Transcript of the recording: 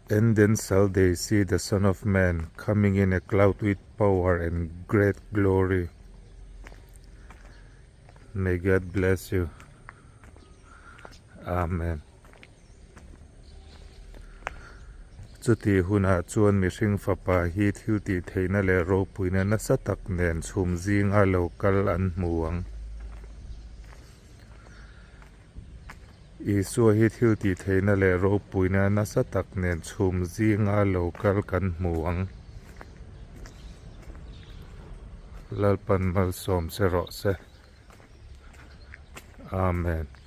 And then shall they see the Son of Man coming in a cloud with power and great glory. May God bless you. Amen. Chutih hunah chuan mihring fapa hi thil tih theihna leh ropuina nasa tak nen chhum zinga lo kal an hmu ang. Isua hi thil tih theihna leh ropuina nasa tak nen chhum zinga lo kal kan hmu ang. Lalpan malsawm che rawh se. Amen.